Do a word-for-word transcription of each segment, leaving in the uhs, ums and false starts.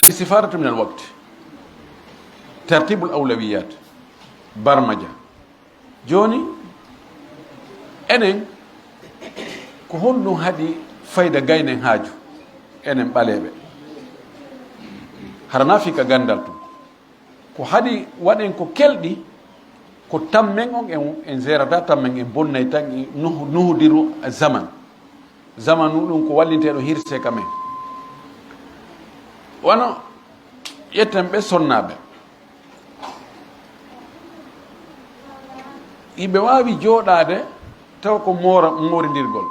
Istifadatu min al waqt, tartibul awlawiyat, barmaja. Jooni, enen, ko honɗum haɗi fayda gaynen haaju, enen ɓaleeɓe? Hara na fii ka ganndal tun. Ko haɗi waɗen ko kelɗi, ko tammen on en, en zeerata tammen, en bonnay tan, e nuhu-, nuhudiru zaman. Zamanu ɗum ko wallinteeɗo hirse ka men. Wano ƴetten ɓe sonnaaɓe. Iɓe waawi jooɗaade tawa ko moora-, moorindirgol.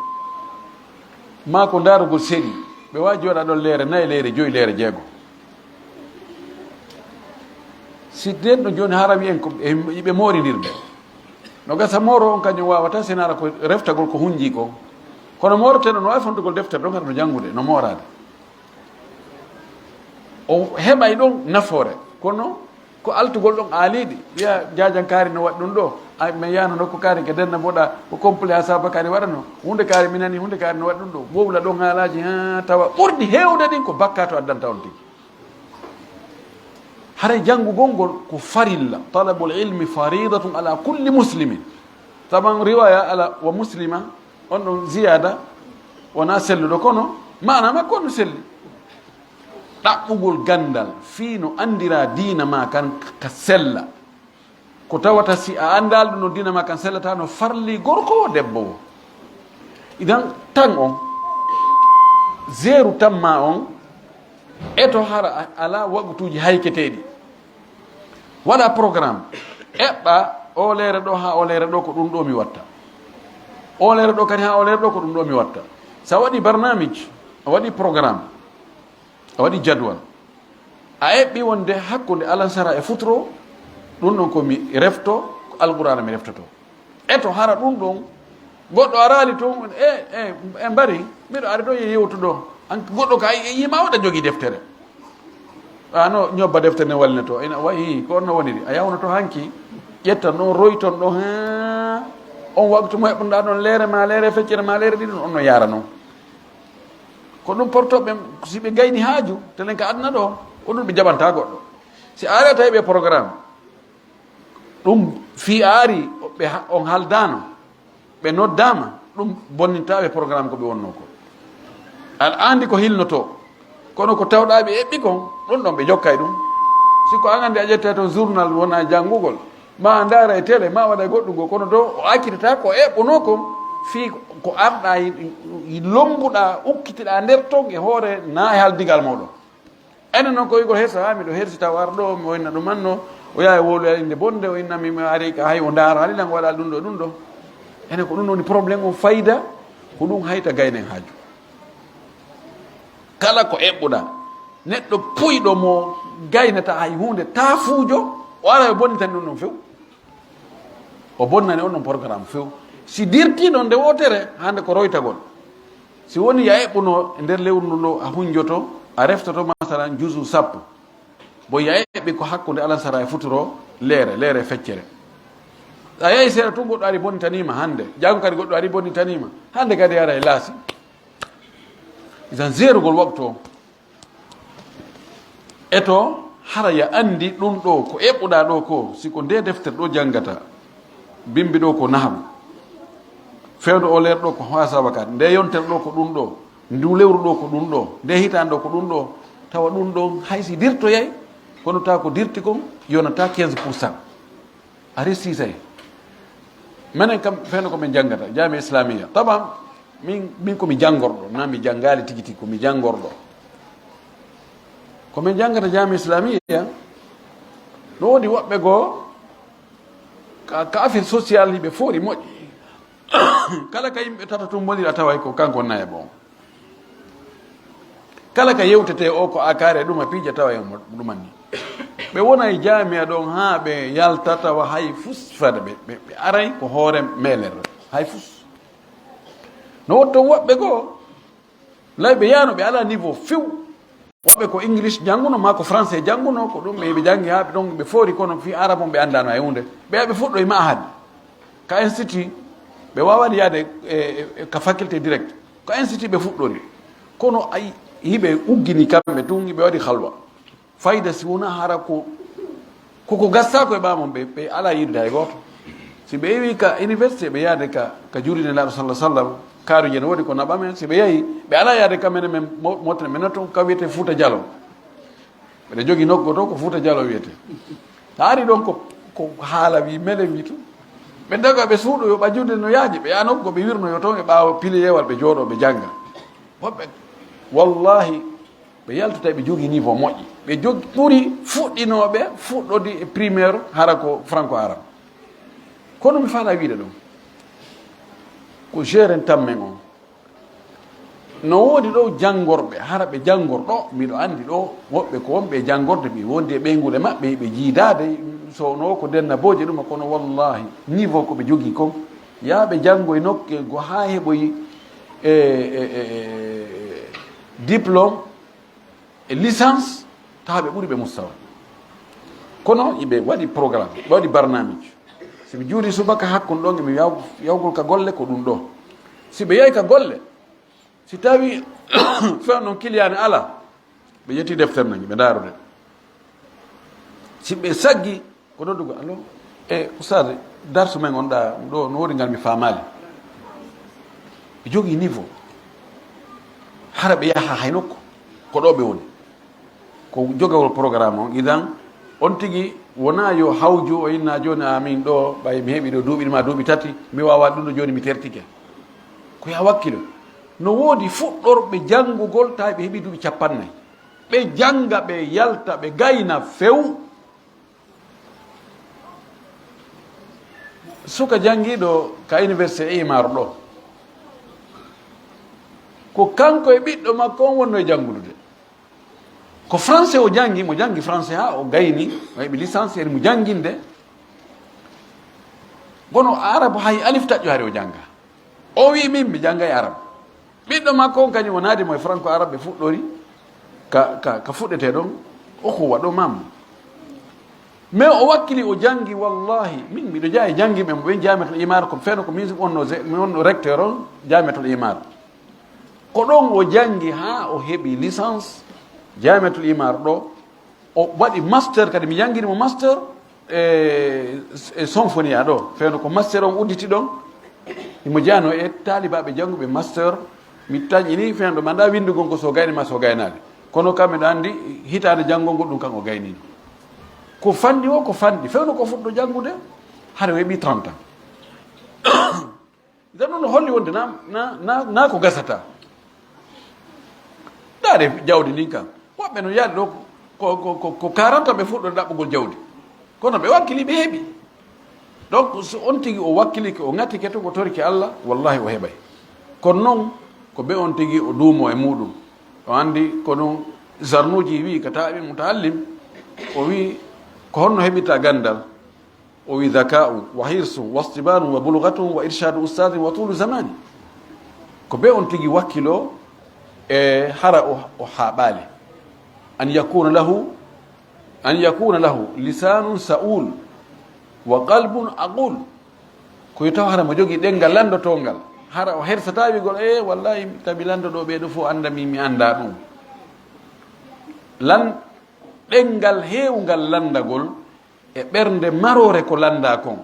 Maa ko ndaarugol seeɗi. Ɓe waawi jooɗaade ɗon leere nayi, leere joyi, leere jeego. Si den ɗo jooni hara wi'en ko ɓe, iɓe moorindirde. No gasa mooro on kañum waawata sinaara ko reftagol ko hunjii ko. Kono mooreteeɗo no waawi fontugol deftere ɗon hara no janngude, no mooraade. O heɓay ɗon nafoore. Kono ko altugol ɗon aaliiɗi, wiya jaajan kaari no waɗi ɗum ɗo. Ay, men yaano nokku kaari ke denna mboɗa, ko complet ha saba kaari waɗano. Hunde kaari mi nani, hunde kaari no waɗi ɗum ɗo. Wowla ɗon haalaaji, ha, tawa ɓurɗi heewde ɗin ko bakkaatu addanta on tigi. Haray janngugol ngol ko farilla. Talabul ilmi faridatun ala kulli muslimin. Taban riwaya ala wa muslima, on ɗon ziyaada wona selluɗo, kono maana makko on no selli. Ɗaɓɓugol ganndal fii no anndira diina ma kan ka sella. Ko tawata si a anndaali ɗum no diina ma kan sellata, no farli gorko o, debbo o. Idan tan on, zeeru tan ma on, eto hara a-, ala waqtuuji hayketeeɗi. Waɗa programme, eɓɓa o leere ɗo haa o leere ɗo ko ɗum ɗo mi watta. O leere ɗo kadi haa o leere ɗo ko ɗum ɗo mi watta. Sa waɗi barnaamij, a waɗi programme, a waɗi jadwal. A eɓɓi wonde hakkunde alansara e futuro, ɗum ɗon ko mi refto, ko Alqur'aana mi reftoto. Eto hara ɗum ɗon, goɗɗo araali toon, e, e, e mbari, miɗo ari ɗo e yewtuɗo. An goɗɗo ka e yima waɗa jogii deftere. A no ñobba deftere ne wallinoto, ina wayi, ko on no woniri. A yawnoto hanki, ƴettan ɗon, royton ɗon, haa on waktu mo heɓɓuɗaa ɗon leere ma, leere feccere ma, leere ɗiɗi, on no yaara non. Ko ɗum portoɓe, si ɓe gayni haaju, telen ka aduna ɗo, ko ɗum ɓe jaɓanta goɗɗo. Si a ari a tawi ɓe programme, ɗum fii a ari, ɓe ha-, on haldaano, ɓe noddaama, ɗum bonninta ɓe programme ko ɓe wonnoo ko. Aɗa anndi ko hilnotoo, kono ko tawɗaa ɓe eɓɓi kon, ɗum ɗon ɓe jokkay ɗum. Si ko an anndi a ƴetta toon journal wona janngugol, ma a ndaara e télé, ma waɗa e goɗɗum goo, kono ɗo o accitata ko eɓɓunoo kon, fii ko arɗaa, i-, i-, lombuɗaa, ukkitiɗaa nder ton e hoore na e haldigal mooɗon. Enen noon ko igol hesa, haa miɗo hersita o ar ɗo, mi o inna ɗum anno, o yaha e wowloya innde bonde, o inna mi, mi ari ka hay o ndaaraali lan, o waɗaali ɗum ɗo, ɗum ɗo. Enen ko ɗum woni problème on fayda, ko ɗum hayta gaynen haaju. Kala ko eɓɓuɗaa, neɗɗo puyɗo mo gaynata hay huunde, taafuujo, o ara o bonnitani ɗum ɗon few. O bonnani on ɗon programme few. Si dirtii noon nde wootere, hannde ko roytagol. Si woni ya eɓɓuno e nder lewru ndu ɗo, a hunjoto, a reftoto masalan juzu sappo. Bon ya eɓɓi ko hakkunde alansara e futuro, leere, leere feccere. A yahi seeɗa tun goɗɗo ari bonnitaniima hannde, janngo kadi goɗɗo ari bonnitaniima. Hannde kadi ara e laasi. Idan zeerugol waktu o. Eto, hara ya anndi ɗum ɗo ko eɓɓuɗaa ɗo ko, si ko nde deftere ɗo janngata, bimbi ɗo ko nahwu, fewndo o leer ɗo ko hasabakat, nde yontere ɗo ko ɗum ɗo, ndu lewru ɗo ko ɗum ɗo, nde hitaande ɗo ko ɗum ɗo, tawa ɗum ɗon hay si dirtoyay, kono tawa ko dirti kon yonata quinze pour cent. A resisay. Menen kam, fewndo ko min janngata, Jaami'a Islaamiya. Taban, min, min ko mi janngorɗo, na mi janngaali tigi tigi, ko mi janngorɗo. Ko min janngata Jaami'a Islaamiya, no woodi woɓɓe goo, ka, ka affaire social, hiɓe foori moƴƴi. Kala ka yimɓe tata tun mboniri, a taway ko kanko nayaɓo on. Kala ka yewtetee o ko a kaare ɗum a piija tawa e mo ɗumanni. Ɓe wona e jaamiya ɗon haa ɓe yalta tawa hay fus fada ɓe, ɓe, ɓe aray ko hoore meeler hay fus. No wotton woɓɓe goo, lay ɓe yaano ɓe alaa niveau few. Woɓɓe ko English jannguno maa ko français jannguno, ko ɗum ɓe, ɓe janngi haa ɓe ɗon ɓe foori kono fii arabon ɓe anndaano hay huunde. Ɓe, ɓe fuɗɗoyi ma'had, ka institut, ɓe waawaani yaade e, e, e ka faculté direct. Ko institut ɓe fuɗɗori. Kono ay, hiɓe uggini kamɓe tun, hiɓe waɗi halwa. fayda si wona hara ko koko gasta ko e ɓamon ɓe ɓe ala yiɗude hay goto. Si ɓe iwi ka université ɓe yaade ka ka juuɗi nelaaɗo sallah sallam, kaaruji ene woodi ko naɓa men si ɓe yahi ɓe ala yaade ka mene men mottene menen toon ka wiyete fuuta jalo. Mbeɗa jogi nokko to ko fuuta jalo wiyete. Sa ari ɗon ko ko haala wi mele wi to ɓe daga ɓe suuɗo yo ɓajjude no yaaji ɓe yaha nokko ɓe wirno yo toon e ɓaawo piliyewal ɓe jooɗo ɓe jannga. Woɓɓe wallahi ɓe yaltata ɓe jogii niveau moƴƴi ɓe jogi ɓuri fuɗɗinooɓe fuɗɗode e primaire hara ko franco arabe. Kono mi faala wiide ɗum ko jeren tammen on. No woodi ɗo janngorɓe hara ɓe janngorɗo miɗo anndi ɗo woɓɓe ko wonɓe e janngorde ɓe wondi e ɓeyngude maɓɓe ɓe jiidaade. Sowno ko denna booje ɗuma kono wallahi niveau ko ɓe jogii kon. Yaa ɓe janngo e nokke go haa heɓoyi e diplôme e licence tawa ɓe ɓuri ɓe mustawa. Kono iɓe waɗi programme ɓe waɗi barnamij. Si ɓe juuri subaka hakkun ɗon emi yawgol ka golle ko ɗum ɗo. Si ɓe yahi ka golle si tawi few noon kiliyani ala ɓe ƴetti deftere nangi ɓe ndarude. Si ɓe saggi ko noddugo allo e ustade darsu men on ɗa ɗo no woodi ngal mi faamaali. Ɓe jogii niveau hara ɓe yaha hay nokku ko ɗo ɓe woni. Ko jogawol programme on idan on tigi wona yo hawju o inna jooni amin ɗo ɓay mi heɓi ɗo duuɓi ɗima duuɓi tati mi wawa ɗum ɗo jooni mi tertike. Ko ya wakkilo no woodi fuɗɗorɓe janngugol tawi ɓe heɓi duuɓi capannay ɓe jannga ɓe yalta ɓe gayna few. Suka janngiiɗo ka université imar ɗo ko kanko e ɓiɗɗo makko on wonno e janngudude. Ko français o janngi mo janngi français haa o gayni o heɓi licence eri mo jannginde. Kono arabe hay alif taƴƴo hari o jannga. O wi min mi jannga e arabe. Ɓiɗɗo makko on kañum o naadi mo e franco arabe ɓe fuɗɗori ka, ka, ka fuɗɗete ɗon o ko waɗo mammo. Mais o wakkili o janngi wallahi min miɗo jaa e janngiɓe mo ɓen jamiatul imar ko feno ko min wonno mi wonno recteur on jamiatul imar. Ko ɗon o janngi haa o heɓi licence jamiatul imar ɗo o waɗi master kadi mi janngini mo master e, e symphonia ɗo fewno ko master on udditi ɗon. Imo jeyano e taalibaaɓe jannguɓe master. Mi taƴini fewndo ma nda winndugol ko so gayni ma so gaynaali kono kam miɗo anndi hitaande janngol ngol ɗum kan o gaynino. Ko fanndi o ko fanndi fewno ko fuɗɗo janngude hara weɓi trente ans. Idan ɗum no holli wonde na na na ko gasata. Ndaare jawdi ndin kan woɓɓe no yaade ɗo ko ko ko quarante ɓe fuɗɗo ɗaɓɓugol jawdi kono ɓe wakkili ɓe heɓi. Donc so on tigi o wakkilike o ŋatike to ko torike allah wallahi o heɓay. Kono noon ko ɓe on tigi o duumo e muɗum. O anndi ko ɗum zarnuji wi ka taɓi mutaallim o wi ko honno heɓirta gandal. O wi ذكاء وحرص واصطبار وبلغة وإرشاد أستاذ وطول زمان. Ko be on tigi wakkilo e hara o haaɓaali. أن يكون له أن يكون له لسان سؤول وقلب عقول. Ko yo taw hara mo jogii ɗenngal lanndotoongal hara o hersataa wi'gol e wallahi tabi lanndo ɗo ɓee ɗo fof annda mi mi annda ɗum. Lan ɗenngal heewngal lanndagol e ɓernde maroore ko lanndaa kon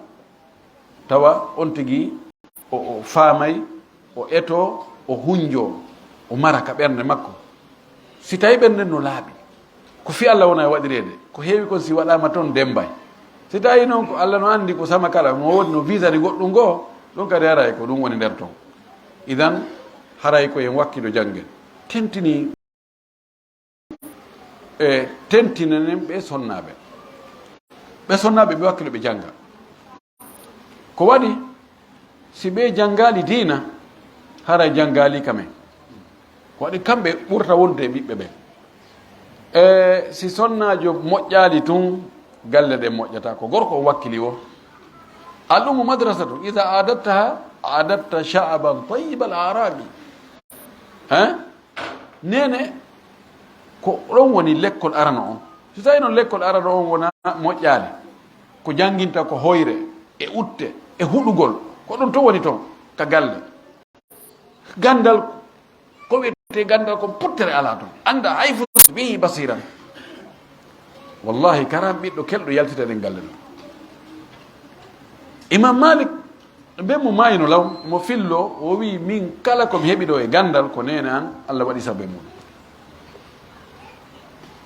tawa on tigi o o faamay o etoo o hunjoo o mara ka ɓernde makko. Si tawii ɓernde no laaɓi ko fii allah wona e waɗireede ko heewi kon si waɗaama toon demmbay. Si tawii noon ko allah no anndi ko sama kala mo woodi no visani goɗɗum goo ɗum kadi haray ko ɗum woni nder toon. Idan haray ko en wakkido janngen tentinii. E tentinanen ɓe sonnaaɓe. Ɓe sonnaaɓe ɓe wakkilo ɓe jannga. Ko waɗi si ɓe janngaali diina haray janngaali ka men. Ko waɗi kamɓe ɓurata wonde e ɓiɓɓe ɓen. E si sonnaajo moƴƴaali tun galle ɗen moƴƴata ko gorko o wakkili o. Al ummu madrasatun ida adattaha adatta sha'aban tayyibal a'rabi. Hein? Neene ko ɗon woni lekkol arano on. Si tawi noon lekkol arano on wona moƴƴaali ko jannginta ko hoyre e utte e huɗugol ko ɗum to woni toon ka galle. Ganndal ko wiyetee ganndal kon puttere alaa toon annda hay fof so ɓeyi basiran. Wallahi, karam ɓiɗɗo kelɗo yaltita ɗen galle ɗon. Imam Malik, ben mo maayino law, mo fillo, o wi, "Min kala ko mi heɓi ɗo e gandal, ko neene an, Allah waɗi sabu e muɗum."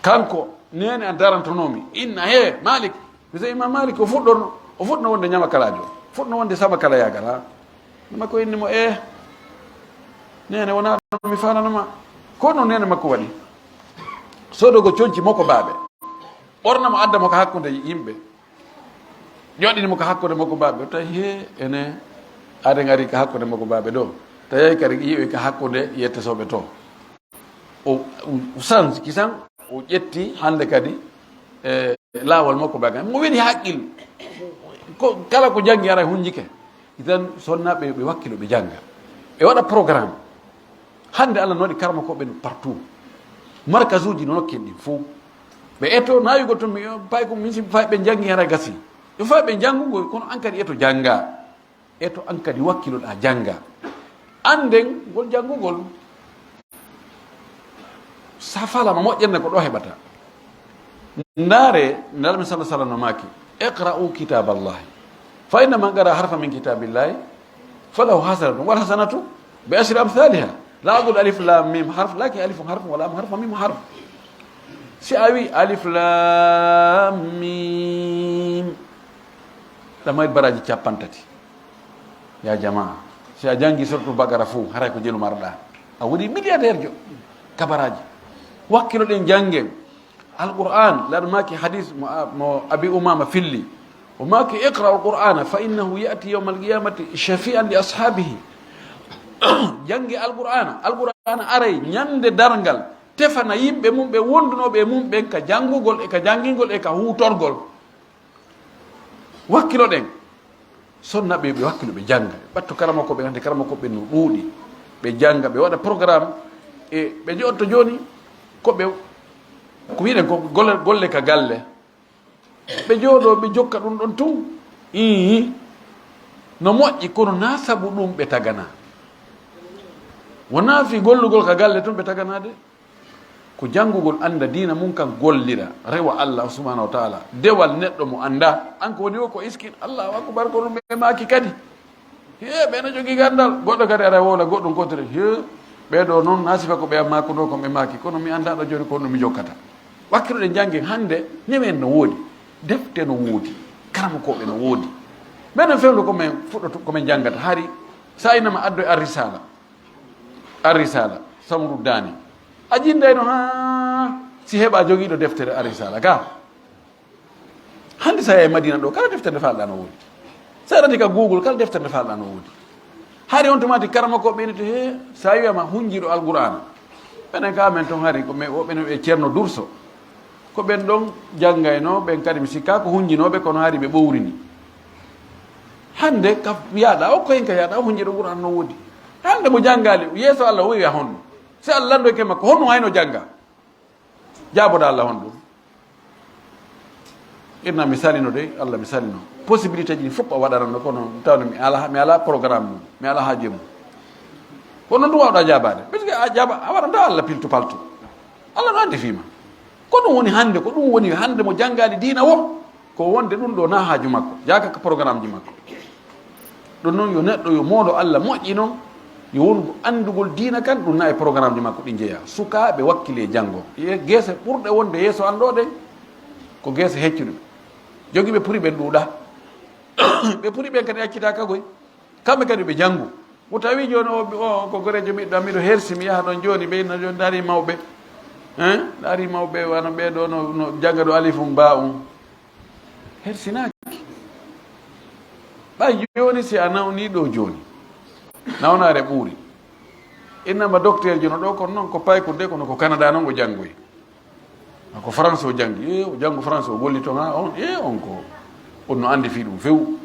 Kanko, neene an darantonomi, inna, "He, Malik." Mi se Imam Malik, o fuɗɗorno, o fuɗɗorno wonde ñamakalaajo, fuɗɗorno wonde sama kala yagal, ha. Nde makko inni mo, "Eh, neene, wonaa ɗum mi faananoma." Ko non neene makko waɗi. Sodogo conci moko baaɓe. Ɓorna mo adda mo ka hakkunde yimɓe. Joɗɗini mo ka hakkunde moko baaɓe. Tawi, he, ene, aden ari ka hakkunde moko baaɓe ɗo. Tawi kadi yi'oy ka hakkunde yettesoɓe to. O, o, o sansi kisan, o ƴetti hande kadi, e, laawol makko bagan. Mo weli haqqil. Ko, kala ko jangi ara hunjike. Idan sonna ɓe, ɓe wakkilo ɓe janga. Ɓe waɗa programme. Hande Allah no waɗi karma ko ɓen partout. Markazuji no nokken ɗin fof. Ɓe eto nayugol tun mi pay ko min si fay ɓe jangi ara gasi. Yo fay ɓe jangugol kono an kadi eto janga. E to an kadi wakkiloɗa jannga. Annden ngol janngugol, sa falama moƴƴere nde ko ɗo heɓata. Ndaare, Nelaɗo men sallallahu alaihi wasallam no maaki, "Iqra'u kitaballahi. Fa inna man qara'a harfan min kitabillahi, falahu hasanatun, wal hasanatu bi ashri amthaliha. La aqulu alif lam mim harf, lakin alifun harfun wa lam harf wa mim harf." Si a wi alif lam mim, ɗa mari baraji cappanɗe tati. Ya jamaa, si a jangi sortu Bagara fof, haray ko jelu marɗa. A woni milliardaire jo, kabaraji. Wakkilo ɗen jangen. Alquran, laɗo maki hadis mo, mo Abi Umama filli. O maki, "Iqra alqur'ana fa innahu ya'ti yawma alqiyamati shafi'an li ashabihi." Jangi alqur'ana. Alqur'ana aray ñande darngal. Tefana yimɓe mum ɓe wondunoɓe e mum ɓen ka jangugol e ka jangingol e ka huutorgol. Wakkiloɗen. Sonna ɓe, ɓe wakkilo, ɓe janga. Ɓe ɓatto karamoko ɓe, hande karamoko ɓe no ɗuuɗi. Ɓe janga, ɓe waɗa programme. E ɓe joɗto joni, ko ɓe, ko wiɗen ko golle, golle ka galle. Ɓe jooɗo, ɓe jokka ɗum ɗon tun. Ii. No moƴƴi, kono na sabu ɗum ɓe tagana. Wona fi gollugol ka galle tun ɓe tagana de. Ko janngugol annda diina mum kan gollira, rewa Allah subhanahu wa ta'ala. Dewal neɗɗo mo annda, an ko woni o ko iskin, Allahu akbar, ko ɗum ɓe maaki kadi. He, ɓe no jogii ganndal, goɗɗo kadi ara wowla goɗɗum kotre. He, ɓee ɗo noon na sifa ko ɓe makuno ko ɓe maaki, kono mi annda ɗo jooni ko ɗum mi jokkata. Wakkilo ɗe njanngen hannde, newen no woodi, defte no woodi, karamokooɓe no woodi. Menen fewndo ko men fuɗɗoto, ko men janngata, hari sa inama addo e Ar-Risala. Ar-Risala, Samru Dani. A jinndayno haa si heɓa jogiiɗo deftere Ar-Risala ga. Hannde sa yahi Madina ɗo, kala deftere nde faalɗa no woodi. Sa arani ka Google, kala deftere nde faalɗa no woodi. Hari on tumati karama ko ɓeynete he, sa wiyama hunjiiɗo Alqur'aana. Ɓenen ka men ton hari, ko men, o ɓenen e Ceerno Durso. Ko ɓen ɗon janngayno, ɓen kadi mi sikka ko hunjinooɓe, kono hari ɓe ɓowrini. Hannde ka yaaɗa, o ko hen ka yaaɗa, o hunjiiɗo Qur'aan no woodi. Hannde mo janngaali, yeeso Allah o wiya honno? Si Allah lanndoyke makko, honno hayno jannga? Jaaboɗa Allah honɗum? Inna mi salino de, Allah mi salino. Possibilité ji ɗi fof a waɗaranno, kono tawno mi ala, mi ala programme mum, mi ala haaju e mum. Kono ɗum wawɗa jaabaade. Parce que a jaaba, a waɗanta Allah piltu paltu. Allah no anndi fima. Ko ɗum woni hannde, ko ɗum woni hannde mo janngaali diina o, ko wonde ɗum ɗo na haaju makko, jaaka ka programme ji makko. Ɗum noon yo neɗɗo yo moodo Allah moƴƴi noon, yo wonu ko anndugol diina kan, ɗum na e programme ji makko ɗi njeya. Sukaaɓe wakkile janngo. Ye-, geese ɓurɗe wonde yeeso an ɗo ɗen, ko geese heccuɗe. Jogiiɓe puri ɓen ɗuuɗa. Ɓe puri ɓen kadi accita kagoy. Kamɓe kadi ɓe janngu. Mo tawi jooni o, o ko goreejo ɓiɗɗo am, miɗo hersi, mi yaha ɗon jooni, ɓe inna jooni, ndaari mawɓe. Hein? Ndaari mawɓe, wano ɓee ɗo no, no jannga ɗo alifum ba um. Hersinaaki. Ɓay jooni si a nawni ɗo jooni. Nawnaare ɓuuri. Innama docteur jono ɗo, kono noon ko paykude, kono ko Canada noon o janngoyi. Ko France o janngi, e o janngu France o golli toon haa on, e on ko, on no anndi fii ɗum few.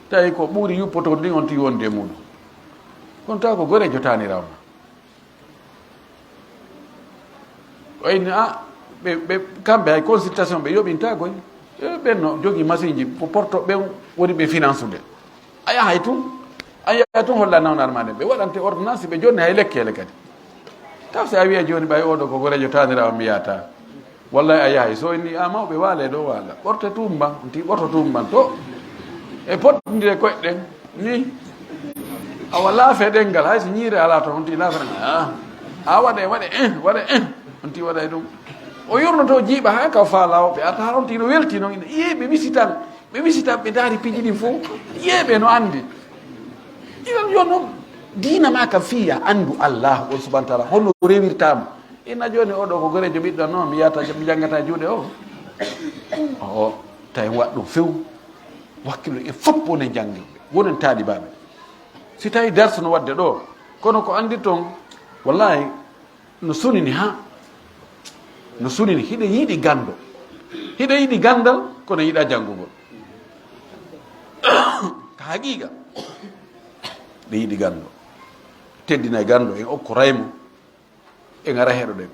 Tawi ko ɓuri yuppoto ɗin on tigi wonde e muɗum. Kono tawa ko goreejo taaniraawo ma. O inni, a, ɓe, ɓe, kamɓe hay consultation ɓe yoɓinta koy. E ɓen no jogii machine ji, ko porto ɓen woni ɓe finansude. A yahay tun, a yahay tun holla nawnaare ma nden. Ɓe waɗante ordonnance, ɓe jonni hay lekkeele kadi. Taw si a wiya jooni ɓay oɗo ko goreejo taaniraawo mi yahata. Wallay a yahay, so inni a mawɓe waale ɗo waala. Ɓorte tumban, nti ɓorto tumban to. E pottindire koyɗen, ni. Awa laafe ɗen ngal, hay so ñiire alaa to, honti laafe ɗen. Ah. A waɗe, waɗe, eh, waɗe, eh. Honti waɗay ɗum. O yurnoto jiiɓa haa ka faa laawoɓe. A tawa honti no welti noon, ina, iye ɓe misitan. Ɓe misitan, ɓe ndaari piiji ɗin fof. Iye ɓe no anndi. Iɗon yo noon, diina ma kam fiya anndu Allah on subhanahu wa ta'ala, hono rewirtaama. Ina jooni oɗo ko goreejo ɓiɗɗo noon, mi yahata, mi janngata juuɗe o. O, tawi waɗ ɗum few. Wakkilo e fof wonen janngirɓe, wonen taalibaaɓe. Si tawi darsu no waɗde ɗo, kono ko anndi toon, wallahi, no sunini ha. No sunini, hiɗa yiɗi ganndo. Hiɗa yiɗi ganndal, kono yiɗa janngugol. Ka haqiqa. Ɗe yiɗi ganndo. Teddinay ganndo, en okko raymo. En ara heɗoɗen.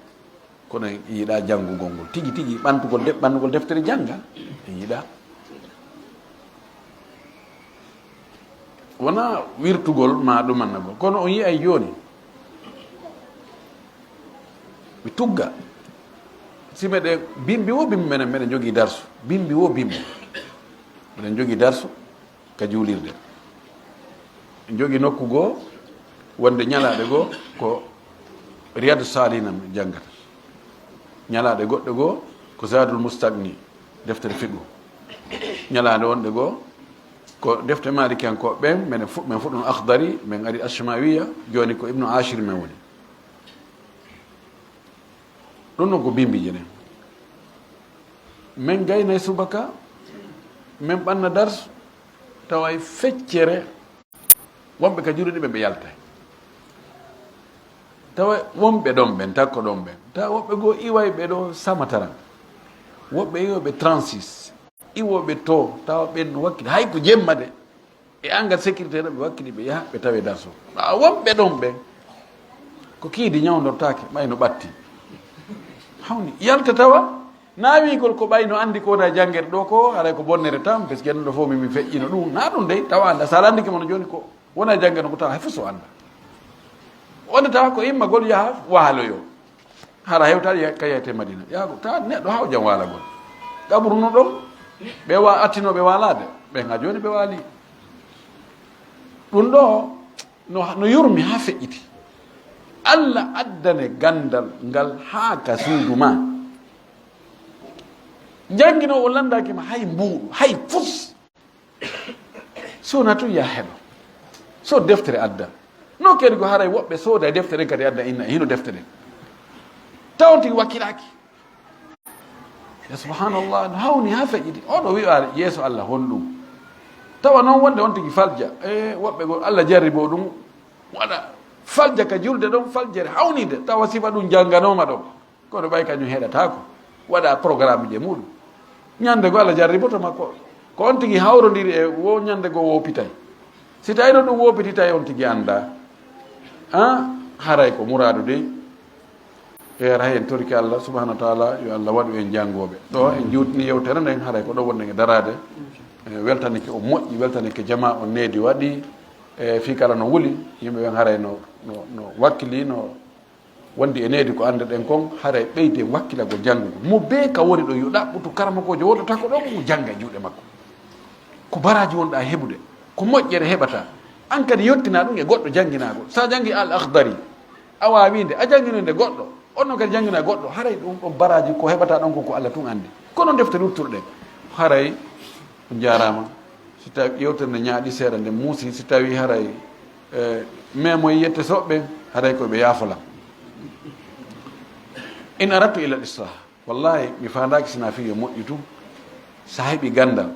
Kono en yiɗa janngugol ngol. Tigi tigi ɓantugol de-, ɓannugol deftere jannga. En yiɗa. Wona wirtugol ma ɗumannagol. Kono on yi'ay jooni. Mi tugga. Si meɗen bimbi wo bimbi, meɗen, meɗen jogii darsu. Bimbi wo bimbi. Meɗen jogii darsu ka juulirde. En jogii nokku goo, wonde ñalaaɗe goo ko Riyadu Saalihina min janngata. Ñalaaɗe goɗɗe goo ko Zaadul Mustagni, deftere fiqhu. Ñalaaɗe wonɗe goo ko defte Maalikiyankooɓe ɓen, men fu-, men fuɗɗono Akhdari, men ari Ashmawiya, jooni ko Ibnu Ashir men woni. Ɗum ɗon ko bimbi je ɗen. Men gaynay subaka, men ɓanna dars, tawa e feccere, wonɓe ka juuɗe ɗiɓe ɓe yaltay. Tawa wonɓe ɗon ɓen, takko ɗon ɓen. Tawa woɓɓe goo iway ɓe ɗo samataran. Woɓɓe iway ɓe trente-six. Iwooɓe to, tawa ɓen no wakkili. Hay ko jemma de. E angal sécurité no ɓe wakkili ɓe yaha, ɓe tawe darso. A wonɓe ɗon ɓen. Ko kiidi ñawdortaake, ɓay no ɓatti. Hawni, yalta tawa, naawigol ko ɓay no anndi ko wona janngere ɗo ko, haray ko bonnere tan, parce que ɗo fof mi, mi feƴƴino ɗum. Na ɗum dey, tawa annda, so a lanndike mo no jooni ko wona janngere ko tawa hay fof so annda. Wonde tawa ko immagol yaha waaloyo. Hara hewtaade ya-, ka yeyete Madina. Yaa ko tawa neɗɗo haw jam waalagol. Qabru no ɗon, ɓe wa-, attinooɓe waalaade, ɓen haa jooni ɓe waali. Ɗum ɗo no, no yurmi haa feƴƴiti. Allah addane ganndal ngal haa ka suudu ma. Jannginoowo lanndaaki ma hay mbuuɗu, hay fus. Sona tun ya heɓa. So deftere adda. No kadi ko haray woɓɓe sooda e deftere kadi adda inna e hino deftere. Tawon tigi wakkilaaki. Ya subhanallah, no hawni ha feƴƴiti. Oɗo wi'a yeeso Allah honɗum. Tawa noon wonde on tigi falja. E woɓɓe goo Allah jarribo ɗum. Waɗa falja ka julde ɗon, faljere hawnide. Tawa sifa ɗum jannganooma ɗon. Kono ɓay kañum heɗataako, waɗa programme je muɗum. Ñande go Allah jarriboto makko. Ko on tigi hawrondiri e wo ñande go wopitay. Si tawino ɗum wopititay on tigi annda. Ah, haray ko muraadu dey. E haray en torki Allah subhanahu wa ta'ala, yo Allah waɗu en janngooɓe. Ɗo en juutni yewtere nden, haray ko ɗo wonɗen e daraade. E weltanike o moƴƴi, weltanike jama on needi waɗi. E fii kala no wuli, yimɓe ɓen haray no, no, no wakkili, no wondi e needi ko annduɗen kon, haray ɓeyde wakkilagol janngugol. Mo bee ka woni ɗo, yo ɗaɓɓutu karamokoojo wonɗo tako ɗo, mo jannga e juuɗe makko. Ko baraaji wonɗa heɓude, ko moƴƴere heɓata. An kadi yottina ɗum e goɗɗo jannginagol. Sa janngi Al Akhdari, a waawinde, a jannginoyde goɗɗo, on non kadi janngina goɗɗo. Haray ɗum ɗon baraaji ko heɓata ɗon ko, ko Allah tun anndi. Kono defte luttuɗe, haray on jaaraama. Si tawi yewtere nde ñaaɗi seeɗa, nde muusi, si tawi haray, eh, memoy yette soɓɓe, haray ko ɓe yaafola. In aradtu illa al-islah. Wallahi, mi faandaaki sina fii yo moƴƴu tun. Sa heɓi ganndal.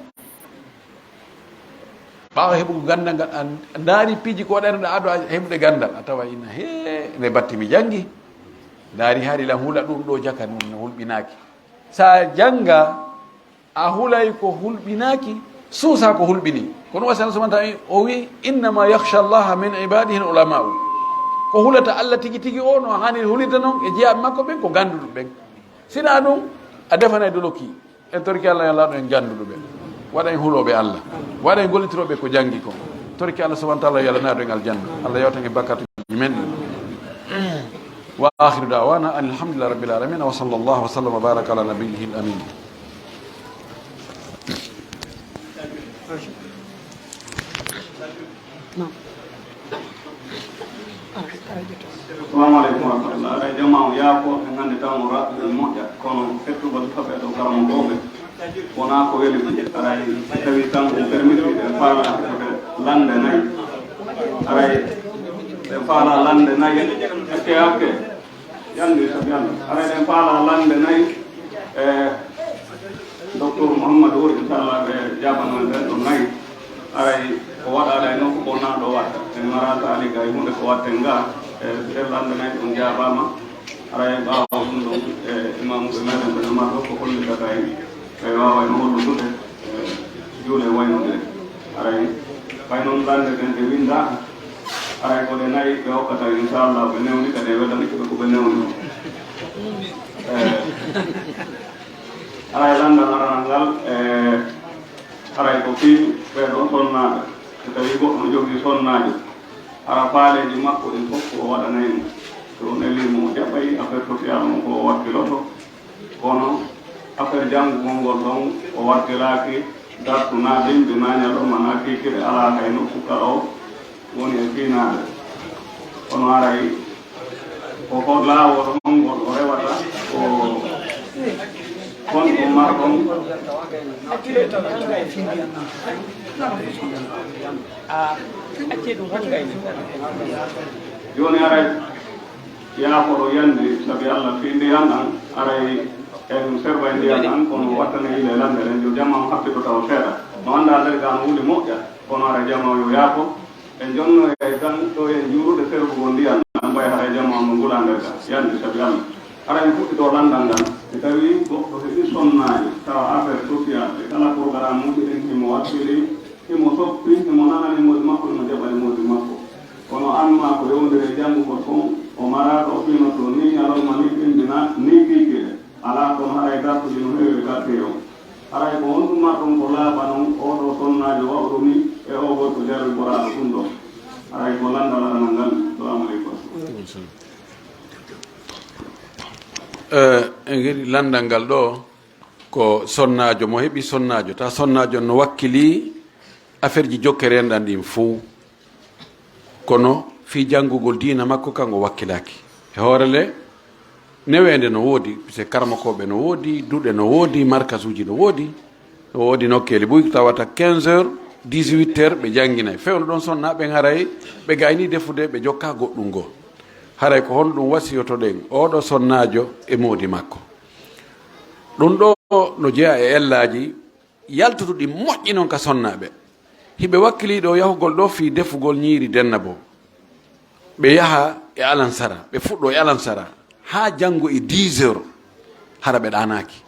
Ɓaawo heɓugo ganndal ngal, a ndaari piiji ko waɗaynoɗa ado a heɓude ganndal, a tawa ina, "Hee, nde batti mi janngi." Ndaari hari lan hula ɗum ɗo jaka, ɗum no hulɓinaaki. Sa jannga, a hulay ko hulɓinaaki, suusa ko hulɓini. Kono wasi Allah subhanahu wa ta'ala o wi, "Innama yakhsha Allaha min ibadihi al-ulama'u." Ko hulata Allah tigi tigi o, no hani hulirde non e jeyaaɓe makko ɓen, ko gannduɗo ɓen. Sina ɗum, a defanay doloki. En torki Allah, yo Allah waɗu en gannduɗo ɓe. Waɗa en hulooɓe Allah. Waɗa en gollitirooɓe ko janngi ko. Torki Allah subhanahu wa ta'ala, yo Allah naadu en aljanna. Allah yawtan en bakkatuuji men ɗi. وآخر دعوانا أن الحمد لله رب العالمين، وصلى الله وسلم وبارك على نبيه الأمين. Assalamu aleykum wa rahmatullah. Aɗa jama o yaafo, en nganndi tan o raɓɓi en moƴƴa, kono hettugol toɓɓe ɗo karamokooɓe wonaa ko weli. Aray si tawi tan on permiti, ɓe faala heɓude lannde nayi. Aray ɓe faala lannde nayi. Hakke hakke. Yandi sabi Allah. Aray ɓe faala lannde nayi. E Docteur Mouhamadou Wuri, inchallah, ɓe jaabanoo en ɓen ɗon nayi. Aray ko waɗaade e nokku ko naa ɗo waɗta. En maraata ali gay huunde ko waɗten ga. E nder lannde nayi ɗum jaabaama. Aray ɓaawo ɗum ɗon, e imaamuɓe meɗen ɓe nomar ɗo ko hollitata en. Ɓe waawayno hollutude, e juule waynodire. Aray fay noon lannde nden ɗe winndaaka. Aray ko ɗe nayi ɓe hokkata, inchallah, ɓe newni kadi e weltanike ɓe ko ɓe newni o. E, aray lanndal aranal ngal, e, aray ko fii ɓee ɗoo sonnaaɓe. So tawii goɗɗo no jogii sonnaajo, hara faaleeji makko ɗin fof ko o waɗanay mo. So o nelii mo, o jaɓay affaire social mo ko o wakkiloto. Kono affaire janngugol ngol ɗon, o wakkilaaki dartu naa bimbi naa ñalawma naa kiikiiɗe, alaa hay nokku ka o woni e fiinaade. Kono aray ko ko laawol on ngol o rewata, ko honɗum marɗon? Jooni aray yaafoɗo yandi sabi Allah fii ndiyan ɗan, aray en servay ndiyan ɗan, kono wattane yile lande ɗen, yo jama on happito taw seeɗa. No anndaa nder ga no wuli moƴƴa, kono aray jama o yo yaafo. En jonnoyay tan ɗo en juurude servugol ndiyan ɗan, mbay haray jama on no ngula nder ga. Yandi sabi Allah. Aray en fuɗɗito landal ngal. Si tawii goɗɗo heɓi sonnaajo, tawa affaire social e kala programme uji ɗin himo wakkili, himo soppi, himo nanani moodi makko, himo jaɓani moodi makko. Kono amma ko yowndiri e janngugol kon, o maraa ɗo o fiinoto ni ñalawma ni ɓimbi na ni kiikiiɗe. Alaa kono haray dartuji no heewi e quartier o. Haray ko honɗum marɗon ko laaɓa non oo ɗoo sonnaajo wa'uɗo ni e oo gorko jarriboraaɗo ɗum ɗoo? Haray ko lanndal aranal ngal. Salaamu aleykum. Eh, en ngari lanndal ngal ɗoo ko sonnaajo mo heɓi sonnaajo, ta sonnaajo no wakkili affaire ji jokkere en ɗan ɗin fow. Kono fii janngugol diina makko kan o wakkilaaki. E hoore le, neweende no woodi, puisque karamokooɓe no woodi, duɗe no woodi, markasuuji no woodi, no woodi nokkeeli buy tawata quinze heures, dix-huit heures ɓe jannginay. Fewndo ɗon sonnaaɓe ɓen haray ɓe gayni defude, ɓe jokka goɗɗum goo. Haray ko honɗum wasiyotoɗen oo ɗoo sonnaajo e moodi makko? Ɗum ɗoo no jeyaa e ellaaji yaltuɗi moƴƴi non ka sonnaaɓe. Hiɓe wakkilii ɗoo yahugol ɗoo fii defugol ñiiri dennaboo. Ɓe yaha e alansara, ɓe fuɗɗoo e alansara haa janngo e dix heures, hara ɓe ɗaanaaki.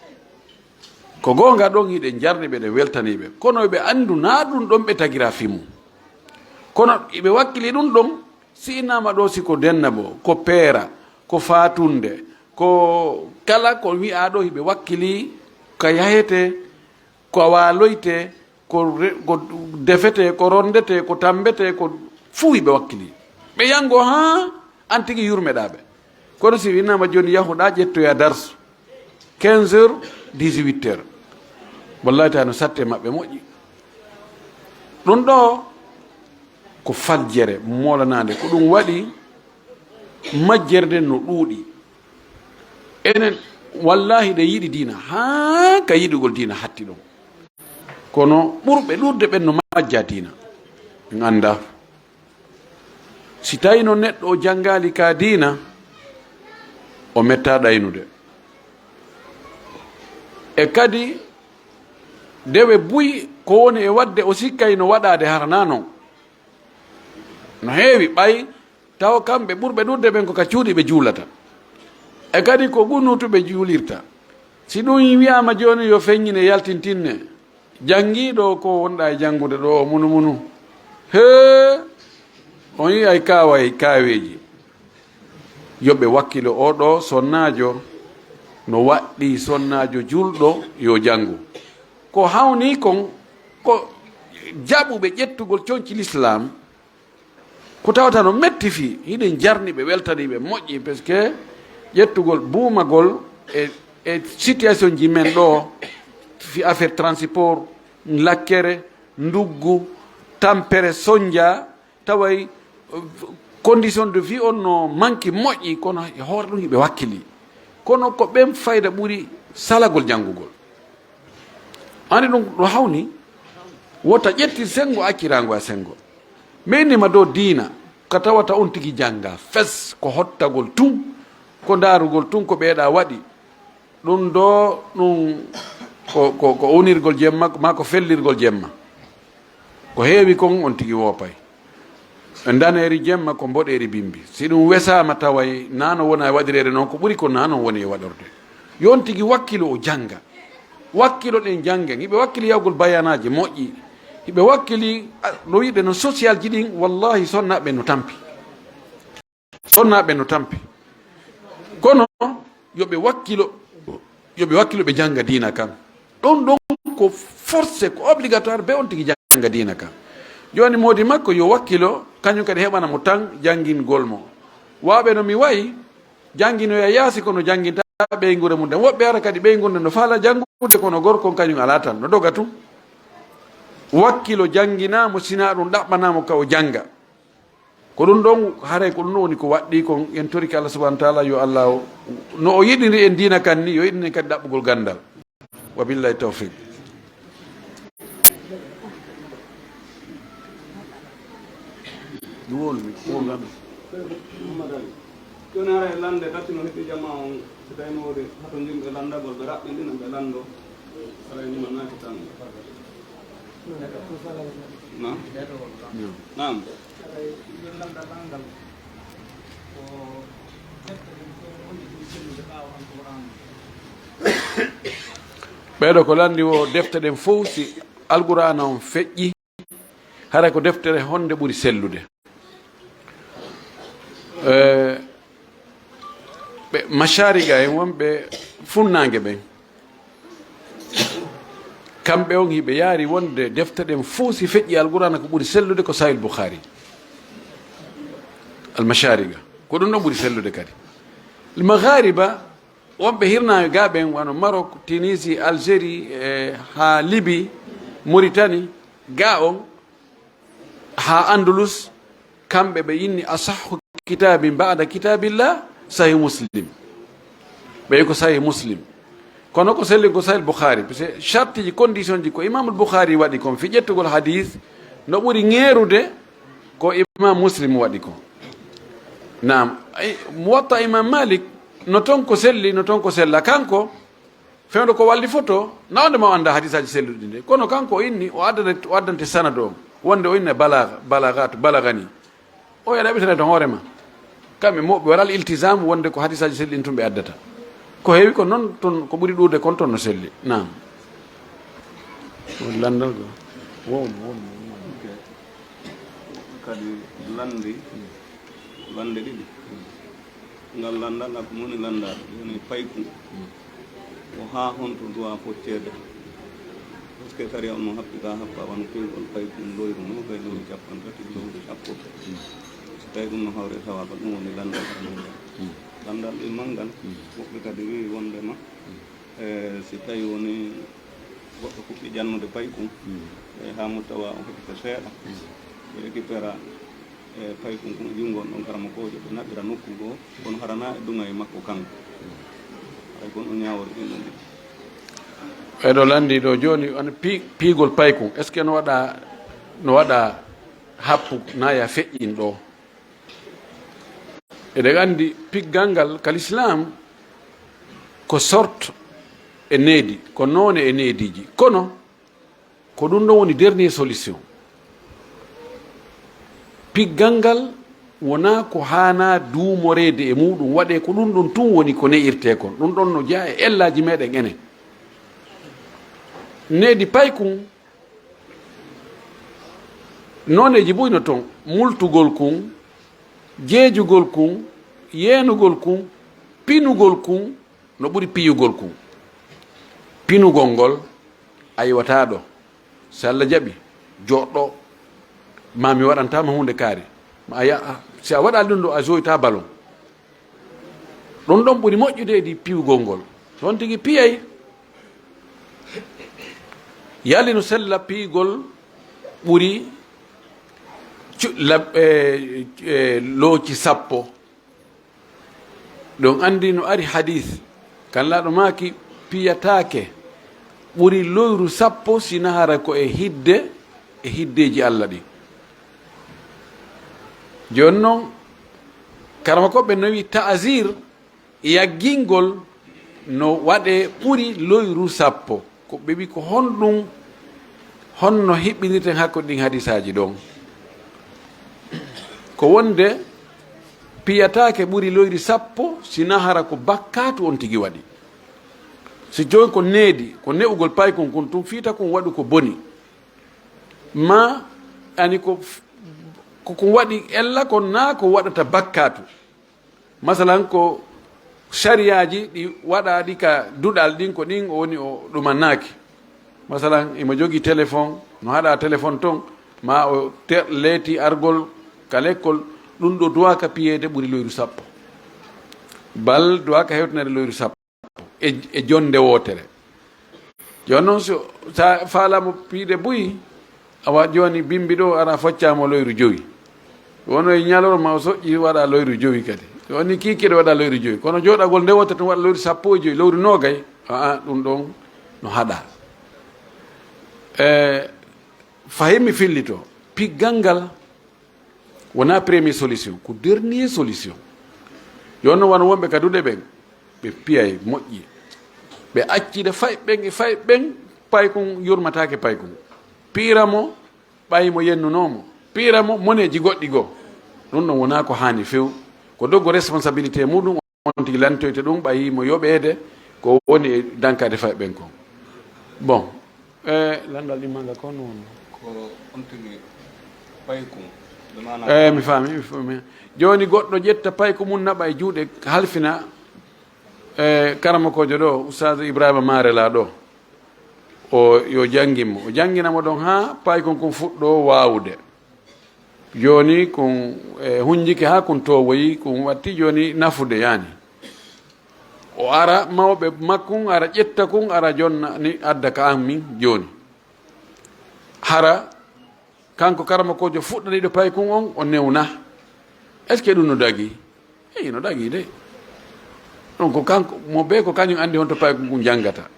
Ko goonga ɗon hiɗen jarni ɓe, eɗen weltanii ɓe, kono ɓe anndu naa ɗum ɗon ɓe tagiraa fii mun. Kono hiɓe wakkilii ɗum ɗon, si innaama ɗoo si ko dennaboo, ko peera, ko faatunde, ko kala ko wi'aa ɗoo hiɓe wakkilii ka yahetee, ko waaloytee, ko re-, ko defetee, ko ronndetee, ko tammbetee, ko fuu hiɓe wakkilii. Ɓe yanngo haa an tigi yurmeɗaa ɓe. Kono si innaama jooni yahuɗaa ƴettoyaa darsu, quinze heures, dix-huit heures. Wallahi taala no satte maɓɓe moƴƴi. Ɗum ɗoo ko faljere moolanaande. Ko ɗum waɗi majjere nden no ɗuuɗi. Enen, wallahi, ɗe yiɗi diina, haa ka yiɗugol diina hatti ɗon. Kono ɓurɓe ɗuuɗde ɓen no majja diina. En anndaa. Si tawii no neɗɗo o janngaali ka diina, o mettaa ɗaynude. E kadi, dewe buy ko woni e waɗde o sikkay no waɗaade hara naa non. No heewi ɓay tawa kamɓe ɓurɓe ɗuuɗde ɓen ko ka cuuɗi ɓe juulata. E kadi ko qunuutu ɓe juulirta. Si ɗum wi'aama jooni yo feññine yaltintinne, janngiiɗo ko wonɗaa e janngude ɗoo o munu munu. Hee! On yi'ay kaaway kaaweeji. Yo ɓe wakkilo oo ɗoo sonnaajo no waɗɗii sonnaajo juulɗo yo janngu. Ko hawnii kon ko jaɓuɓe ƴettugol conci Lislaam, Ko tawata no metti fii, hiɗen jarni ɓe, weltani ɓe, moƴƴi, parce que ƴettugol, buumagol e, e situation ji men ɗo, fii affaire transport, lakkere, nduggu, tampere, sonja, taway, eh, condition de vie on no manki moƴƴi, kono e hoore ɗum hiɓe wakkili. Kono ko ɓen fayda ɓuri salagol janngugol. Andi ɗum ɗo hawni, wota ƴetti senngo, acciraango e senngo. Min nima dow diina, ka tawata on tigi jannga fes, ko hottagol tun, ko ndaarugol tun ko ɓeeɗa waɗi. Ɗum ɗo, ɗum ko, ko, ko unirgol jemma, maa ko fellirgol jemma. Ko heewi kon on tigi woopay. E ndaneeri jemma ko mboɗeeri bimbi. Si ɗum wesaama taway naa no wona e waɗireede noon, ko ɓuri kon naa noon woni e waɗorde. Yo on tigi wakkilo o jannga. Wakkilo ɗen janngen. Hiɓe wakkili yawgol bayanaaji moƴƴi. Hiɓe wakkili, a, no wiɗe no social ji ɗin, wallahi sonnaaɓe no tampi. Sonnaaɓe no tampi. Kono yo ɓe wakkilo, yo ɓe wakkilo ɓe jannga diina kan. Ɗon ɗon ko forcé, ko obligatoire be on tigi jannga diina kan. Jooni moodi makko yo wakkilo, kañum kadi heɓana mo tan janngingol mo. Waawɓe no mi wayi, jannginoya yaasi kono jannginta ɓeynguure mum tan. Woɓɓe ara kadi ɓeynguure no faala janngude kono gorko on kañum alaa tan, no doga tun. Wakkilo janngina mo, sina ɗum ɗaɓɓana mo ka o jannga. Ko ɗum ɗon, haray ko ɗum ɗon woni ko waɗɗii kon. En torike Allah subhanahu wa taala yo Allah o, no o yiɗiri en diina kan ni, yo yiɗin en kadi ɗaɓɓugol ganndal. Wa billahi tawfiq. Ɗum woni mi, ko wongal ɗum. Jooni hara e lande tati no heɓi jama on, si tawi no wodi hatonjinɓe landagol, ɓe raɓɓinɗina, ɓe lando. Hara e nima naati tan. Naam. Naam. Ɓeeɗo ko lanndi wo defte ɗen fof, si Alqur'aana on feƴƴi, hara ko deftere honde ɓuri sellude? Eh, ɓe Mashariga en wonɓe funnaange ɓen, kamɓe on hiɓe yaari wonde defte ɗen fof si feƴƴi Alqur'aana ko ɓuri sellude ko Sahih Bukhari. Al Mashariga. Ko ɗum ɗon ɓuri sellude kadi. Al Maghariba, wonɓe hirnaaɓe ga ɓen wano Maroc, Tunisie, Algérie, e haa Libye, Mauritanie, ga on, haa Andalus, kamɓe ɓe inni asahhu kitabin ba'da kitabillah, Sahih Muslim. Ɓe ko Sahih Muslim. Kono ko selli ko Sahih Bukhari, parce que shartiji, condition ji ko Imam Bukhari waɗi kon fi ƴettugol hadith, no ɓuri ŋeerude ko Imam Muslim waɗi kon. Naam, ay, Muwatta Imam Malik, no ton ko selli, no ton ko sella. Kanko, fewndo ko walli foto, na wonde ma o annda hadisaaji selluɗi nde. Kono kanko o inni, o addana, o addante sanadu on. Wonde o inna balaga, balagatu, balagani. O yaɗa ɓitane ton hoore ma. Kamɓe mo ɓe waɗal iltisam wonde ko hadisaaji selli ɗin tun ɓe addata. Ko heewi ko non ton, ko ɓuri ɗuuɗe kon ton no selli. Naam. Won landal go. Won, won, won. Kadi landi, lande ɗiɗi. Ngal lanndal, ko moni lanndal, woni paykun. Ko haa honto duwaa focceede? Parce que sariya on no happi ka happa wano piygol paykun loyru no, kay loyru cappanɗe tati, loyru sappo. Si tawi ɗum no hawre tawa ko ɗum woni lanndal. Lanndal ɗin manngal, woɓɓe kadi wi'i wondema, e si tawi woni goɗɗo fuɗɗi jannude paykun, e haa mo tawa o heɓi ko seeɗa, o récupéra e paykun kun e junngo on ɗon karamokoojo, ɓe naɓira nokku goo, kono hara na e duŋa e makko kanko. Hay kono o ñaawori ɗin ɗon ɗiɗi. Ɓeɗo lanndi ɗo jooni, on pi-, piigol paykun, est-ce que no waɗa, no waɗa happu na ya feƴƴin ɗo? Eɗen anndi piggal ngal ka Lislaam ko sorte e needi, ko noone e neediiji. Kono ko ɗum ɗon woni dernier solution. Piggal ngal wonaa ko haanaa duumoreede e muuɗum, waɗee ko ɗum ɗon tun woni ko ne'irtee kon. Ɗum ɗon no jeyaa e ellaaji meɗen enen. Needi paykun, nooneeji buy no ton, multugol kun, jeejugol kun, yeenugol kun, pinugol kun, no ɓuri piyugol kun. Pinugol ngol, a iwataa ɗo. Si Alla jaɓi, jooɗo, maa mi waɗantaa ma huunde kaari. Ma a ya-, si a waɗaali ɗum ɗo, a joyta ballon. Ɗum ɗon ɓuri moƴƴude e ɗi piwgol ngol. Ɗon tigi piyay. Yali no sella piygol ɓuri cu-, lab-, e, e, looci sappo. Ɗon anndi no ari hadis, kan laaɗo maaki piyataake ɓuri loyru sappo, si na hara ko e hidde, e hiddeeji Alla ɗin. Jooni non, karama ko ɓe nawi ta'zir, yaggingol no waɗee ɓuri loyru sappo. Ko ɓe wi ko honɗum, honno hiɓɓinirten hakkunde ɗin hadisaaji ɗon? Ko wonde piyataake ɓuri loyri sappo, si na hara ko bakkaatu on tigi waɗi. Si jooni ko needi, ko ne'ugol paykun kun tun fiita kun waɗu ko boni. Ma ani ko f-, ko kun waɗi ella kon naa ko waɗata bakkaatu. Masalan, ko sariyaaji ɗi waɗaaɗi ka duɗal ɗin, ko ɗin o woni o ɗumannaaki. Masalan, imo jogii telefon, no haɗa telefon ton, ma o te-, leeti argol ka lekkol, ɗum ɗo duwaaka piyeede ɓuri loyru sappo. Bal duwaaka hewtinade loyru sappo e, e jonde wootere. Jooni noon, so sa faalaama piide buy, awa jooni bimbi ɗo ara foccaama loyru jowi. Wono e ñalorma o soƴƴi waɗa loyru jowi kadi. Woni kiikiiɗe waɗa loyru jowi. Kono jooɗagol nde wootere tun waɗa loyru sappo e jowi, loyru noogay. Aa, ɗum ɗon no haɗa. E, fahin mi fillito. Piggal ngal wonaa premier solution, ko dernier solution. Yo no wano wonɓe ka duɗe ɓen, ɓe piyay moƴƴi. Ɓe accida fay ɓen e fay ɓen, paykun yurmataake paykun. Piira mo, ɓay mo yennunoo mo. Piira mo, moneeji goɗɗi goo. Ɗum ɗon wonaa ko haani few. Ko doggo responsabilité muɗum, on tigi lantoyta ɗum, ɓay mo yoɓeede, ko woni e dankaade fay ɓen kon. Bon, e, landal ɗin manga ko non. Ko on tigi paykun. Ɓe maana Eh, mi faami, mi faami. Jooni goɗɗo ƴetta payku mum naɓa e juuɗe halfina, e, karamokoojo ɗo, Oustaz Ibrahima Maare laa ɗo. O, yo janngin mo. O janngina mo ɗon haa paykun kun fuɗɗo waawude. Jooni kun, e, hunjike haa kun towoyi, kun watti jooni nafude yaani. O ara mawɓe makkun, ara ƴetta kun, ara jonna ni adda ka an min jooni. Hara kanko karamokoojo fuɗɗaniiɗo paykun on, o newna. Est-ce que ɗum no dagi? Eyi, no dagi de. Ɗum ko kanko, mo bee ko kañum anndi honto paykun kun janngata.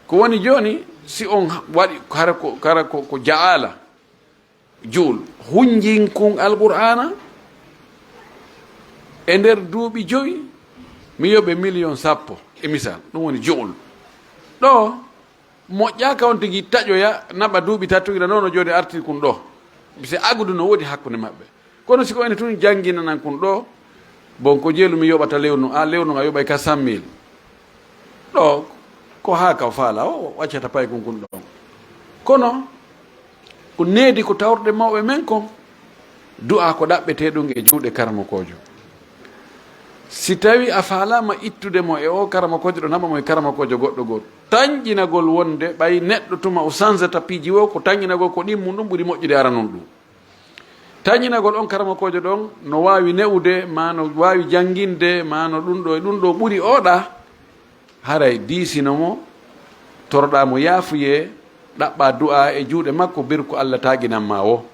Ko woni jooni, si on waɗi hara ko, hara ko, ko ja'ala, juul, hunjinkun Alqur'aana e nder duuɓi jowi, mi yoɓe miliyon sappo, e misal, ɗum woni juul. Ɗo, moƴƴaaka on tigi taƴoya, naɓa duuɓi tati, ina noon no jooni artir kun ɗo. Mise agudu no woodi hakkunde maɓɓe. Kono si ko ene tun jannginanan kun ɗo, bon, ko jeelu mi yoɓata lewru, a lewru a yoɓay ka cent mille. Ɗo, ko haa ka o faala, o accata paykun kun ɗon. Kono, ko needi ko tawruɗe mawɓe men kon, du'a ko ɗaɓɓetee ɗum e juuɗe karamokoojo. Si tawi a faalaama ittude mo e o karamokoojo ɗo, naɓa mo e karamokoojo goɗɗo goo. Tanƴinagol wonde ɓay neɗɗo tuma o sansata piiji wo, ko tanƴinagol ko ɗin mum ɗum ɓuri moƴƴude aranun ɗum. Tañinagol on karamokoojo ɗon no waawi ne'ude, maa no waawi jannginde, maa no ɗum ɗo e ɗum ɗo ɓuri ooɗa, haray diisino mo, toroɗaa mo yaafuyee, ɗaɓɓaa du'aa e juuɗe makko, berko Alla taaginan maa o.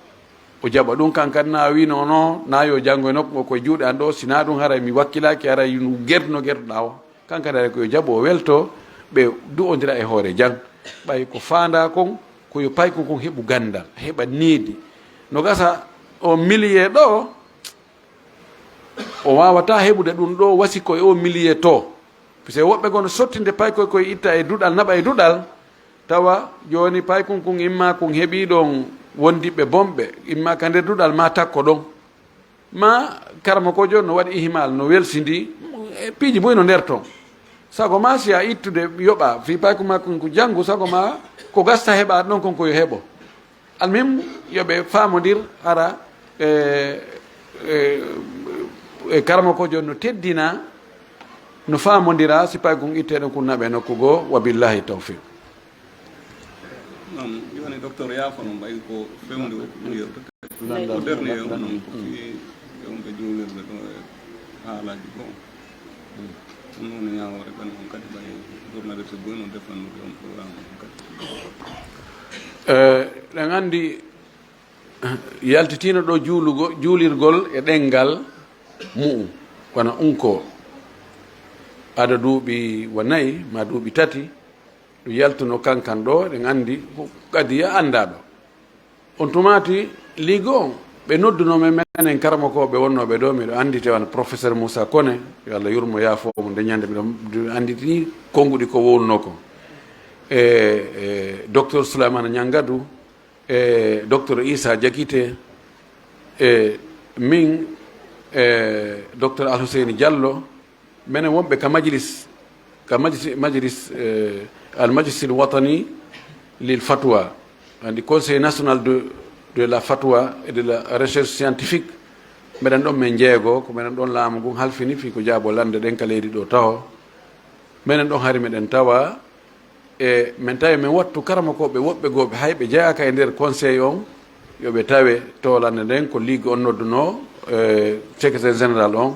O jaɓa ɗum, kan kadi na a wii no, no, na yo janngo e nokku ngo koye juuɗe an ɗo, si na ɗum haray mi wakkilaaki, haray no gerdu no gerduɗaa o. Kanko kadi ko yo jaɓu o welto, ɓe du'ondira e hoore jam. Ɓay ko faandaa kon, ko yo paykun kun heɓu ganndal, heɓa needi. No gasa o miliye ɗo, o waawataa heɓude ɗum ɗo wasi ko e o miliye to. Puisque woɓɓe goo no sottinde paykoy koy itta e duɗal, naɓa e duɗal, tawa jooni paykun kun imma kun heɓii ɗon wondiɓɓe bonɓe, imma ka nder duɗal maa takko ɗon. Ma karamokoojo no waɗi ihmal, no welsindi, e piiji buy no nder ton. Sago ma si a ittude yoɓa, fii payku makko ko janngu, sago ma ko gasta heɓa ɗon kon ko yo heɓo. Almuhim, yo ɓe faamondir hara, e, e, e karamokoojo no teddina, no faamondira, si paykun itteɗon kun naɓe nokku goo, wa billahi tawfiq. Noon, jooni, docteur, yaafo noon, mbayi ko fewndi o ɗum yewtata. Ko dernier on noon, ko fii e wonɓe juulirɓe ɗo e haalaaji goo. Ɗum noon, ñaawoore ɓen on kadi, mbayi journaliste buy no defannude on programme on kadi. Eh, eɗen anndi, yaltitiino ɗo juulugo, juulirgol e ɗenngal mu'um, wano unko, ada duuɓi wa nayi maa duuɓi tati, ɗum yaltuno kankan ɗo, eɗen anndi ko qadiya anndaaɗo. On tumaati liigo on, ɓe noddunoo men, menen karamokooɓe wonnooɓe ɗo, miɗo anndi te wano professeur Moussa Koné, yo Allah yurmo, yaafoo mo, nde ñande miɗo annditini konnguɗi ko wowlunoo kon. E, e, docteur Souleymane Niangadu, e, docteur Issa Diakité, e, min, e, docteur Alhuseyni Diallo, menen wonɓe ka majlis, ka majlis, majlis, eh, al majlis al watani lil fatwa, anndi Conseil national de, de la fatwa et de la recherche scientifique, meɗen ɗon men jeego, ko meɗen ɗon laamu ngun halfini fii ko jaabo lannde ɗen ka leydi ɗo taho. Menen ɗon hari meɗen tawa, e men tawi men wattu karamokooɓe woɓɓe goo ɓe hay ɓe jeyaaka e nder conseil on, yo ɓe tawe to lannde nden ko ligue on noddunoo, eh, secrétaire général on,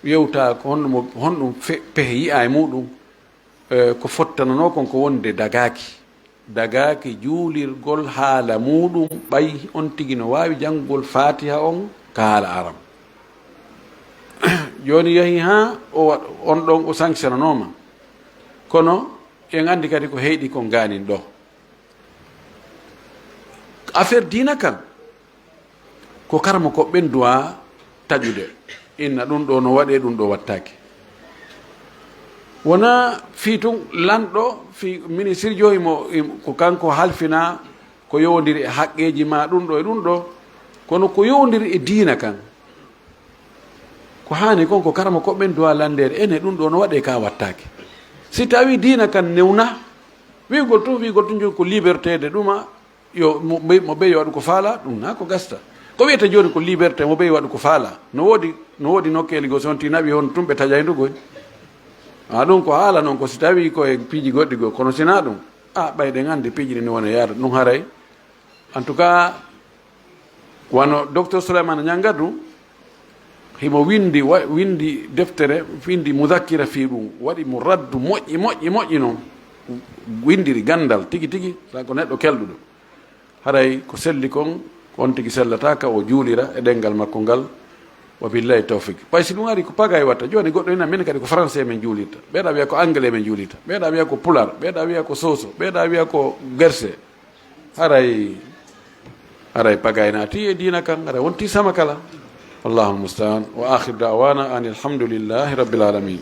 yewta ko honɗum, honɗum fe-, pehe yi'aa e muɗum, eh, ko fottananoo kon ko wonde dagaaki. Dagaaki juulirgol haala muɗum, ɓay on tigi no waawi janngugol Faatiha on ka haala Arab. Jooni yahi haa o wa-, on ɗon o sanctionanooma. Kono en anndi kadi ko heyɗi kon gaanin ɗo. Affaire diina kan, ko karamokooɓe ɓen duwaa taƴude, inna ɗum ɗo no waɗee, ɗum ɗo wattaake. Wonaa fii tun lanɗo, fii ministirjo himo, himo, ko kanko halfinaa ko yowondiri e haqqeeji maa ɗum ɗo e ɗum ɗo, kono ko yowondiri e diina kan. Ko haani kon ko karamokooɓe ɓen duwaa lanndeede, ene ɗum ɗo no waɗee ka wattaake. Si tawii diina kan newna, wi'ugol tun, wi'ugol tun jooni ko liberté de ɗuma, yo mo, mo, mo ɓeyi yo waɗu ko faala, ɗum na ko gasta. Ko wiyete jooni ko liberté, mo ɓeyi waɗu ko faala. No woodi, no woodi nokkeeli goo, so on tii naɓi hon tun ɓe taƴayndugol. A ɗum ko haala non ko si tawii ko e piiji goɗɗi goo, kono si na ɗum, a ɓay ɗen anndi piiji ɗin no wona yaada ɗum haray. En tout cas, wano docteur Souleymane Niangadu, himo windi, wa-, windi deftere, windi mudakkira fii ɗum, waɗi mo raddu moƴƴi, moƴƴi, moƴƴi non. Windiri ganndal tigi tigi, sa ko neɗɗo kelɗuɗo. Haray ko selli kon, ko on tigi sellata ka o juulira e ɗemngal makko ngal. Wa billahi tawfiq. Pay si ɗum ari ko pagay watta, jooni goɗɗo ina min kadi ko français men juulirta, ɓeeɗa wiya ko anglais men juulirta, ɓeeɗa wiya ko pular, ɓeeɗa wiya ko soso, ɓeeɗa wiya ko gerse. Haray, haray pagay naati e diina kan, haray wonti sama kala. Wallahul musta'an. Wa akhir da'wana anil hamdulillahi rabbil alamin.